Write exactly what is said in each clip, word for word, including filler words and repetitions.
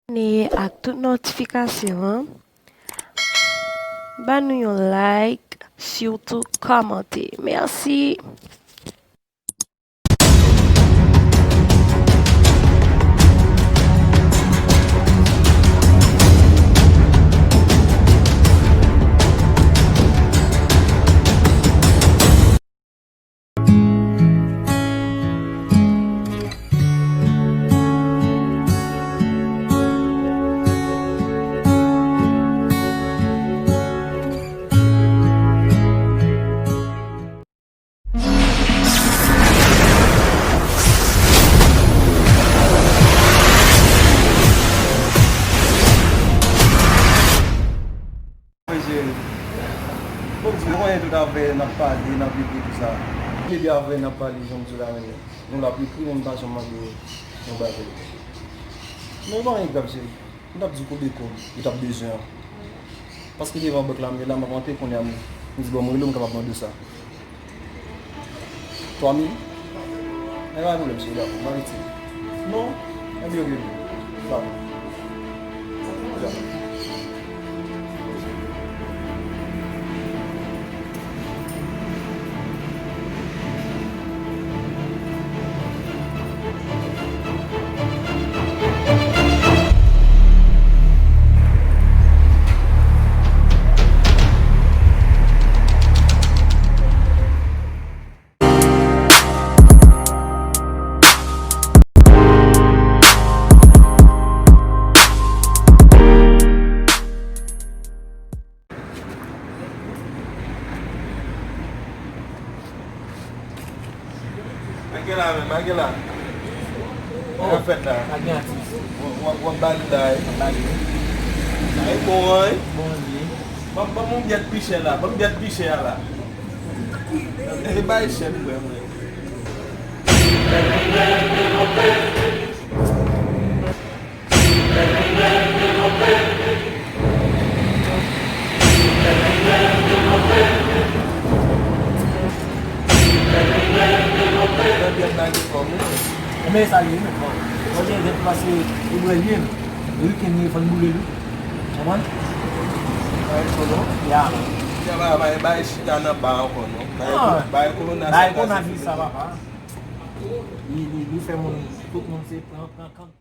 Abòne ak tout notifikasyon an. Ban nou yon like, sitou kòmante. Mèsi. Wi, cheri. Bon, di, mwen konnen tout avè n ap pale, n ap ekri, tout sa. Depi avè n ap pale, jan m di w la menm, nou l ap ekri, men m pa janm mande w yon bagay. Men pa anyen grav, cheri. M t ap di w kote kòb ou t ap bezwen an. Paske devan bank la m ye la, m ap antre kounye a, m di bon, m rele w, m kapab mande w sa. Twa mil? Enben, pa gen pwoblèm, cheri, dakò, m ap retire. Non? Enben, ok, ok. Dakò. Make la menm, make la. Sa k ap fèt la? W ap, w ap ba li la, wi. Sa e bon an, wi. Bon, wi. Ban, ban m yon byèt pi chè la, ban m byèt pi chè a la. E bay chè pou mwen. Ebyen, sa li ye menm, bon. Bon, gen, gen, paske li dwe li menm. Li ken li fò l boule li. Konprann? Bay kolo. Ya. Ya, ba, ba, bay chita nan ba ankò, non. Bay, ah, bay kolo nan bay sa, kolo nan sa, papa. Li, li, li fè moun, tout moun se pran, pran, pran.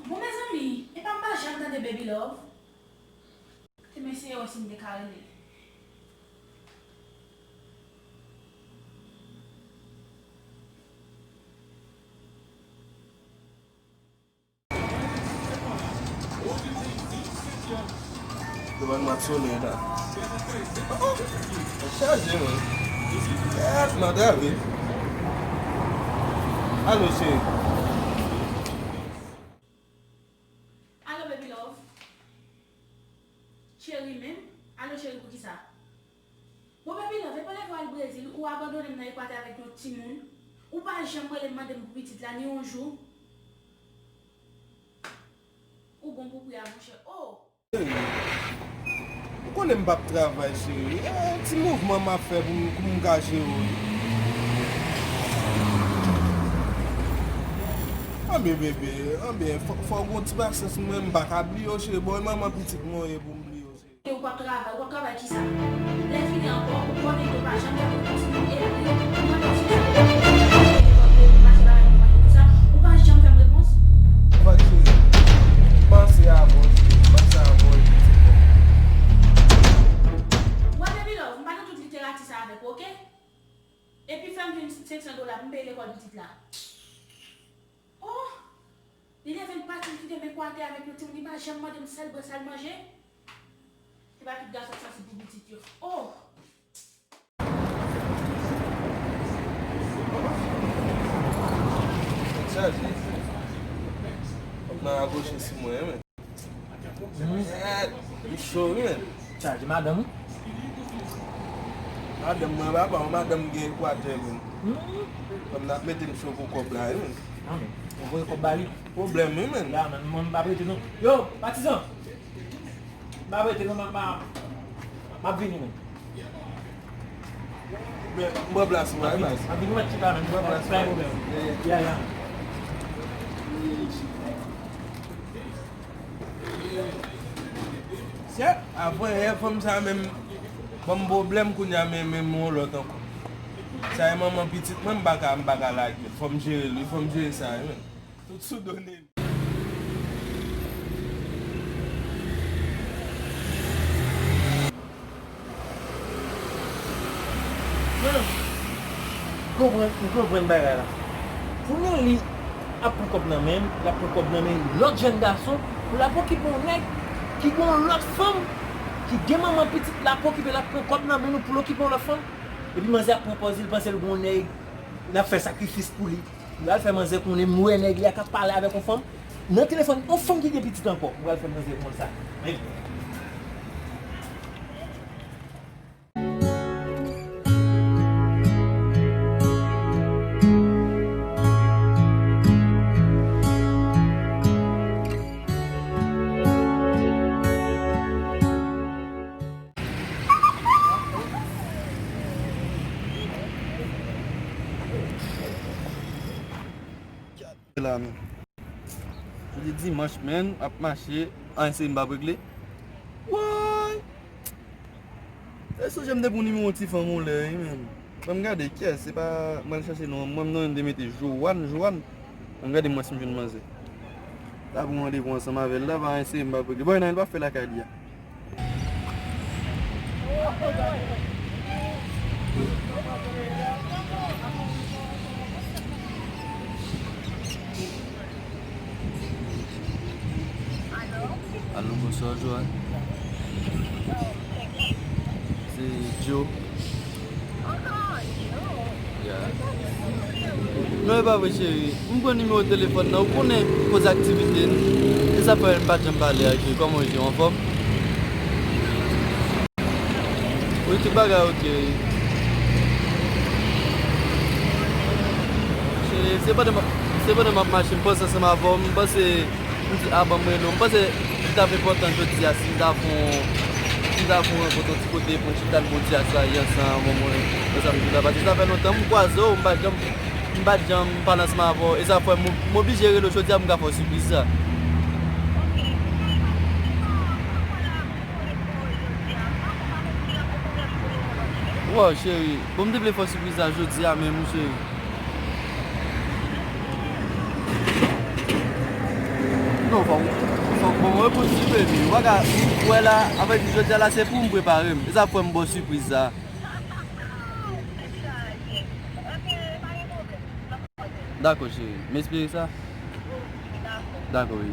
Bon, mezanmi, epa m pa janm tande Baby Love. Te m eseye wè si m te ka rele l. Devan mwa solèy la. Chaje, wi. Gad, madanm, wi. Alo, cheri. Alo, baby love. Cheri menm? Alo, cheri, poukisa? Bon, baby love, epa lè w al Brezil, ou abandone m nan Ekwatè avèk yon timoun. Ou pa janm rele m mande m pou pitit la, ni yon jou. Ou bon pou pri a, monchè. Oh! Ou konnen m p ap travay, cheri. E, ti mouvman m ap fè pou m, pou m ka jere w. Anben, bebe, anben, fò, fò w gen yon ti pasyans, mwen, m pa ka bliye w, cheri. Bon, e manman pitit mwen w ye pou m bliye w, cheri. Ou p ap travay, ou p ap travay kisa? Lè fini ankò, ou konnen yo pa janm fè repons moun ekri, ou mande w si sa ou pa mache bagay mwen mande tou sa, ou pa janm fè m repons. Fòk cheri, panse avè w, cheri, panse avè w epi di bon. Wè, baby love, m pa nan tout literati sa avèk ou, oke? Epi fè m jwenn senk san dola pou m peye lekòl pitit la. Oh! Li leve l pati, li kite m Ekwatè avèk yon timoun, li pa janm mande m sa l bwè, sa l manje. Se pa tout gason k sansib pou pitit yo. Oh! Kwoche sou mwen, men. Mèd, li cho, wi, men. Sa di madanm ou? Madanm mwen, papa, yon madanm gen Ekwatè, men. Kòm n ap mete m cho pou kòb la, wi, men. Ah, men. Ou voye kòb ba li? Pwoblèm, wi, men. Ya, men, mwen, m pa prete, non. Yo, patizan! M pa prete, non, m ap, m ap, m ap vini, men. M pran plas ou a, baz. M ap vini, m ap chita, men. M pran plas ou a. Pa gen pwoblèm. Yeah, yeah. Sèt, avan yè fanm sa menm ban m pwoblèm kounye a, men, men yon lòt ankò. Sa e manman pitit mwen, m pa ka, m pa ka lage l. Fò m jere l, wi, fò m jere sa, wi, men. Tout sou do Neli. Men, m konprann, m konprann bagay la. Pou Neli ap pran kòb nan men m, l ap pran kòb nan men lòt jèn gason, pou l ap okipe yon nèg ki gen yon lòt fanm, ki gen manman pitit, l ap okipe, l ap pran kòb nan men nou pou l okipe yon lòt fanm. Epi manzè ap pran pòz li, l panse l gen yon nèg, l ap fè sakrifis pou li. Li pral fè manzè konnen m wè nèg li a k ap pale avèk yon fanm nan telefòn, yon fanm ki gen pitit ankò. Li pral fè manzè konn sa. Men. La, men. Jodi dimanch, men, ap mache, anyen serye m p ap regle. Woy! E sonje m te pran nimewo ti fanm yon lè, wi, men. Ban m gade, kiyès, se pa, m pral chache non, mwen, non, m te mete Joanne, Joanne. Ban m gade mwen si m jwenn manzè. Ta pran randevou ansanm avè l, la, pa anyen serye m p ap regle. Bon, nan, li pa fè lakay li a. Alo, bonswa, Joanne. Se Joe. Ya. Non, e pa vre, cheri. M pran nimewo telefòn nan. Ou konnen koze aktivite n. Se sa fè m pa t janm pale ak ou. Kòman w ye? Ou anfòm? Wi, tout bagay oke, wi. Cheri, se pandan m ap, se pandan m ap mache, m panse ansanm avè w. M panse M di, a, ban m rele w. M panse li t ap enpòtan jodi a si n ta fè yon, si n ta fè yon rankont yon ti kote pou n chita n bon ti aswayi ansanm, omwen, wè sa m di w la. Paske sa fè lontan m kwaze w, m pa t janm, m pa t janm pale ansanm avè w. E sa fè m, m oblije rele w jodi a pou m ka fè w sipriz sa. Waw, cheri. Bon, m te vle fè w sipriz sa jodi a menm, cheri. Non, fòk, fòk ban m repons wi, baby. Ou pa ka, ou wè la, anfèt, jodi a la, se pou m prepare m. E sa fè m ba w sipriz sa. Dakò, cheri. M espere sa. Dakò, wi.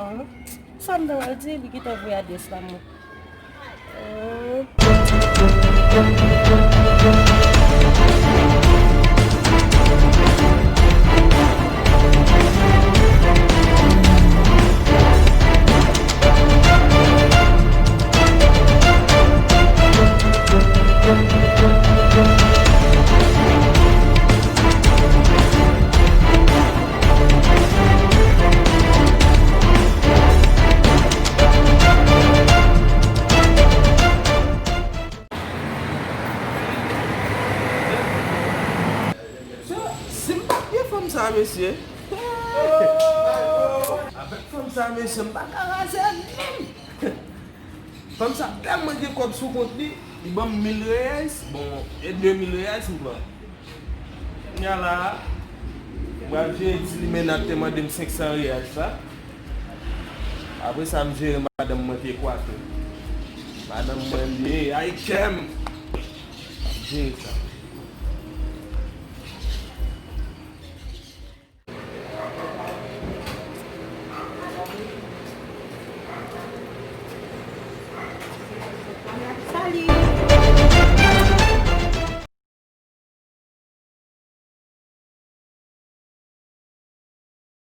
Ah, sa m ta pral di, li gentan voye adrès la, mwen. Ah. Si m pa t gen fanm sa, mesye. Avèk fanm sa, mesye, m pa ka razè menm. Fanm sa tèlman gen kòb sou kont li, li ban m mil reais, bon, e de mil reais m pran. Kounye a la, m pral jere ti limena k te mande m senk san reais la. Apre sa, m jere madanm mwen ki Ekwatè. Madanm mwen li ye, Ayikè m. M ap jere sa.